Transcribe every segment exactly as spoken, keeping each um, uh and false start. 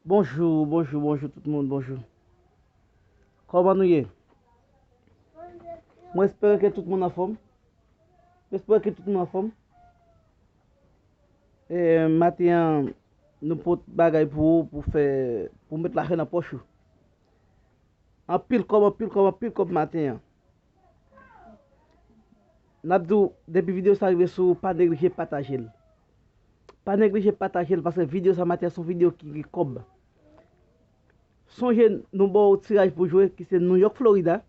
Bonjou, bonjou, bonjou tout moun, bonjou. Kòman nou ye? Mwen espere ke tout moun anfòm. Mwen espere ke tout moun anfòm. E, maten an, nou pot bagay pou ou, pou fè, pou met lajan nan pòch ou. Anpil kòb, anpil kòb, anpil kòb maten an. N ap di w, depi videyo sa rive sou ou, pa neglije pataje l. Pa neglije pataje l, paske videyo sa maten an se yon videyo ki gen kòb. Sonje, nou ba w tiraj pou jwe, ki se New York, Florida.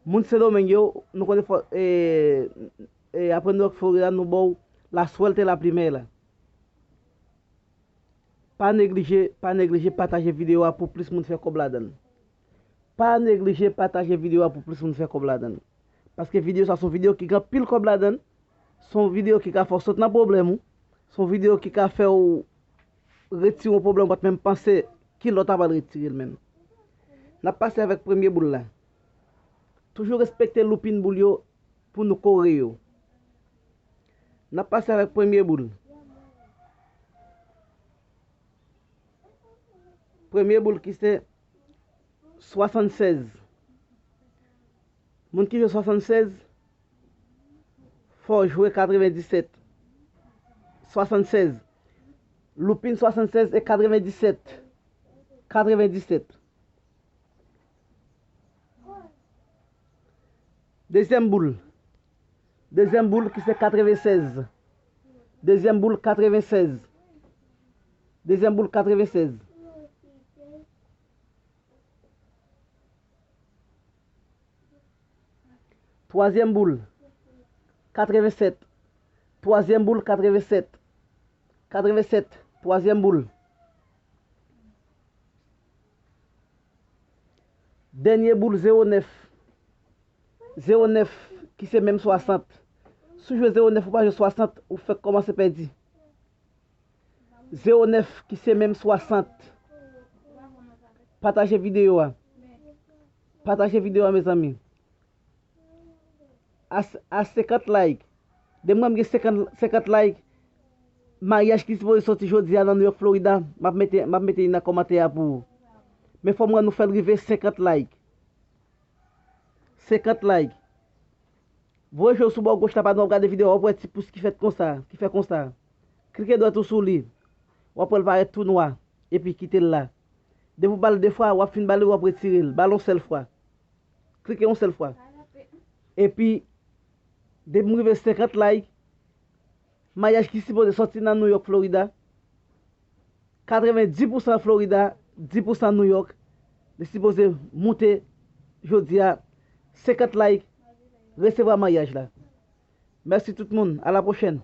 Moun Sendomeng yo, nou konnen fò, e, e, apre New York, Florida, nou ba w la suerte la primera. Pa neglije, pa neglije pataje videyo a pou plis moun fè kòb ladan l. Pa neglije pataje videyo a pou plis moun fè kòb ladan l. Paske videyo sa se yon videyo ki gen anpil kòb ladan l. Se yon videyo ki ka fè w sot nan pwoblèm ou. Se yon videyo ki ka fè w retire yon pwoblèm ou pa t menm panse ki lè w ta pral retire l menm. N ap pase avèk premye boul la. Toujou respekte loupin boul yo pou nou kore yo. N ap pase avèk premye boul. Premye boul ki se swasannsèz. Moun ki jwe swasannsèz, fò w jwe katrevendisèt. Swasannsèz. Loupin swasannsèz e katrevendisèt. Katrevendisèt. Dezyèm boul. Dezyèm boul ki se katrevensèz. Dezyèm boul katrevensèz. Dezyèm boul katrevensèz. Twazyèm boul, katrevensèt. Twazyèm boul, katrevensèt. Katrevensèt, twazyèm boul. Dènye boul, zewo nèf. Zewo nèf ki se menm swasant. Si w jwe zewo nèf, ou pa jwe swasant, ou fèk kòmanse pèdi. Zewo nèf ki se menm swasant. Pataje videyo a. Pataje videyo a, mezanmi. A, a senkant like. Depi m wè m gen senkant, senkant like, maryaj ki sipoze soti jodi a nan New York, Florida, m ap mete, m ap mete li nan kòmantè a pou ou. Men fò m wè nou fè l rive senkant like. Senkant like. Voye je w sou bò goch la, pandan w ap gade videyo a, w ap wè ti pous ki fèt konsa, ki fè konsa. Klike dwèt ou sou li. W ap wè l parèt tou nwa, epi kite l la. Depi w ba l de fwa, w ap fin ba li, w ap retire l. Ba l yon sèl fwa. Klike yon sèl fwa. Epi, depi m rive senkant like, maryaj ki sipoze soti nan New York, Florida, katrevendis pousan Florida, dis pousan New York, li sipoze moute jodi a, senkant like, resevwa maryaj la. Mèsi tout moun, a la pwochèn.